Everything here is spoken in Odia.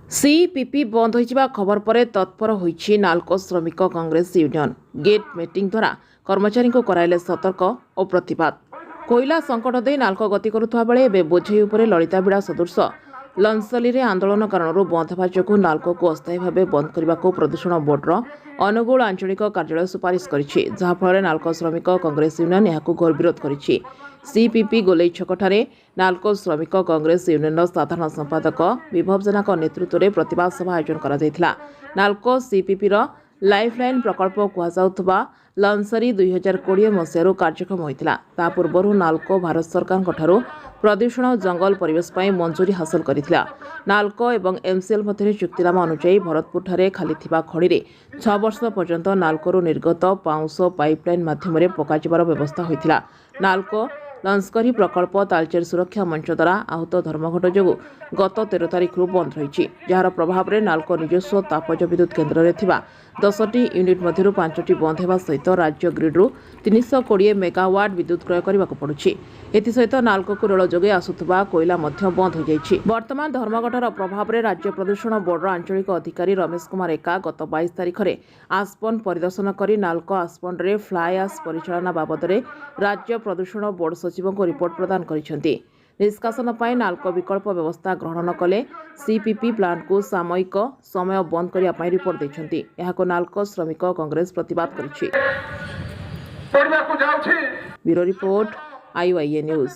ସିପିପି ବନ୍ଦ ହୋଇଯିବା ଖବର ପରେ ତତ୍ପର ହୋଇଛି ନାଲକୋ ଶ୍ରମିକ କଂଗ୍ରେସ ୟୁନିୟନ। ଗେଟ୍ ମିଟିଂ ଦ୍ୱାରା କର୍ମଚାରୀଙ୍କୁ କରାଇଲେ ସତର୍କ ଓ ପ୍ରତିବାଦ। କୋଇଲା ସଙ୍କଟ ଦେଇ ନାଲକୋ ଗତି କରୁଥିବା ବେଳେ ଏବେ ବୋଝେଇ ଉପରେ ଲଳିତାବିଡ଼ା ସଦୃଶ ଲଂସଲିରେ ଆନ୍ଦୋଳନ କାରଣରୁ ବନ୍ଦ ହେବା ଯୋଗୁଁ ନାଲକୋକୁ ଅସ୍ଥାୟୀ ଭାବେ ବନ୍ଦ କରିବାକୁ ପ୍ରଦୂଷଣ ବୋର୍ଡର ଅନୁଗୁଳ ଆଞ୍ଚଳିକ କାର୍ଯ୍ୟାଳୟ ସୁପାରିଶ କରିଛି, ଯାହାଫଳରେ ନାଲକୋ ଶ୍ରମିକ କଂଗ୍ରେସ ୟୁନିୟନ ଏହାକୁ ଘୋର ବିରୋଧ କରିଛି। ସିପିପି ଗୋଲେଇ ଛକଠାରେ ନାଲକୋ ଶ୍ରମିକ କଂଗ୍ରେସ ୟୁନିୟନର ସାଧାରଣ ସମ୍ପାଦକ ବିଭବ ଜେନାଙ୍କ ନେତୃତ୍ୱରେ ପ୍ରତିବାଦ ସଭା ଆୟୋଜନ କରାଯାଇଥିଲା। ନାଲକୋ ସିପିପିର ଲାଇଫ୍ ଲାଇନ୍ ପ୍ରକଳ୍ପ କୁହାଯାଉଥିବା ଲନ୍ସରୀ 2020 ମସିହାରୁ କାର୍ଯ୍ୟକ୍ଷମ ହୋଇଥିଲା। ତା ପୂର୍ବରୁ ନାଲକୋ ଭାରତ ସରକାରଙ୍କଠାରୁ ପ୍ରଦୂଷଣ, ଜଙ୍ଗଲ, ପରିବେଶ ପାଇଁ ମଞ୍ଜୁରୀ ହାସଲ କରିଥିଲା। ନାଲକୋ ଏବଂ ଏମ୍ସିଏଲ୍ ମଧ୍ୟରେ ଚୁକ୍ତିନାମା ଅନୁଯାୟୀ ଭରତପୁରଠାରେ ଖାଲିଥିବା ଖଣିରେ 6 ବର୍ଷ ପର୍ଯ୍ୟନ୍ତ ନାଲକୋରୁ ନିର୍ଗତ ପାଉଁଶ ପାଇପଲାଇନ୍ ମାଧ୍ୟମରେ ପକାଯିବାର ବ୍ୟବସ୍ଥା ହୋଇଥିଲା। ନାଲକୋ ଲଂସ୍କରୀ ପ୍ରକଳ୍ପ ତାଳଚେର ସୁରକ୍ଷା ମଞ୍ଚ ଦ୍ୱାରା ଆହୂତ ଧର୍ମଘଟ ଯୋଗୁଁ ଗତ 13 ତାରିଖରୁ ବନ୍ଦ ରହିଛି, ଯାହାର ପ୍ରଭାବରେ ନାଲକୋ ନିଜସ୍ୱ ତାପଜ ବିଦ୍ୟୁତ୍ କେନ୍ଦ୍ରରେ ଥିବା 10ଟି ୟୁନିଟ୍ ମଧ୍ୟରୁ 5ଟି ବନ୍ଦ ହେବା ସହିତ ରାଜ୍ୟ ଗ୍ରିଡ୍ରୁ 320 ମେଗାୱାଟ୍ ବିଦ୍ୟୁତ୍ କ୍ରୟ କରିବାକୁ ପଡୁଛି। ଏଥିସହିତ ନାଲକୋକୁ ରେଳ ଯୋଗେ ଆସୁଥିବା କୋଇଲା ମଧ୍ୟ ବନ୍ଦ ହୋଇଯାଇଛି। ବର୍ତ୍ତମାନ ଧର୍ମଘଟର ପ୍ରଭାବରେ ରାଜ୍ୟ ପ୍ରଦୂଷଣ ବୋର୍ଡର ଆଞ୍ଚଳିକ ଅଧିକାରୀ ରମେଶ କୁମାର ଏକ୍କା ଗତ 22 ତାରିଖରେ ଆସ୍ପନ୍ ପରିଦର୍ଶନ କରି ନାଲକୋ ଆସ୍ପନ୍ରେ ଫ୍ଲାଏ ଆସ୍ ପରିଚାଳନା ବାବଦରେ ରାଜ୍ୟ ପ୍ରଦୂଷଣ ବୋର୍ଡ ସଚିବଙ୍କୁ ରିପୋର୍ଟ ପ୍ରଦାନ କରିଛନ୍ତି। ନିଷ୍କାସନ ପାଇଁ ନାଲକୋ ବିକଳ୍ପ ବ୍ୟବସ୍ଥା ଗ୍ରହଣ ନ କଲେ ସିପିପି ପ୍ଲାଣ୍ଟକୁ ସାମୟିକ ସମୟ ବନ୍ଦ କରିବା ପାଇଁ ରିପୋର୍ଟ ଦେଇଛନ୍ତି। ଏହାକୁ ନାଲକୋ ଶ୍ରମିକ କଂଗ୍ରେସ ପ୍ରତିବାଦ କରିଛି। ପଡ଼ିବାକୁ ଯାଉଛି। Bureau report, IYA news.